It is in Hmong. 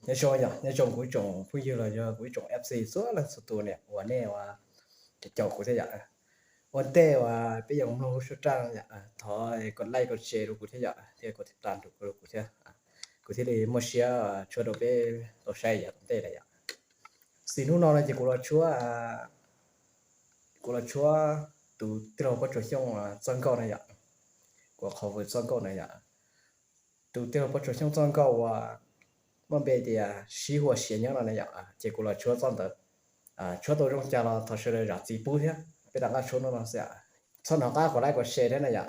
Nyob zoo yom, nyob zoo kuv ib tsoom phooj ywg los yog kuv ib tsoom F C txhua leej txhua tus niam uas nej ua caum kuv thiab yom. Ua ntej uas peb yuav mloog lub suab raj yom, thov kom like kom share rau kuv thiab yom, thiab kom tiv tas rau kuv thiab. Kuv thiaj li muaj siab tshuab rau peb tau saib yav tom ntej na yom. Xws hnub no no ces kuv los tshuab, kuv los tshuab tus tij laug Pob Tsuas Xyooj txoj nkauj na yom. Kuv qhov vwm txoj nkauj na yom. Tus tij laug Pob Tsuas Xyooj txoj nkauj uas muaj npe tias Sib Huas Siav Nyob no na yom, ces kuv los tshuab txoj ntawd. Tshuab tau zoo cas los thov sawv daws zam txim pub thiab, peb rov qab tshuab hnub no xwb. Txhob hnov qab kom like kom share thiab na yom.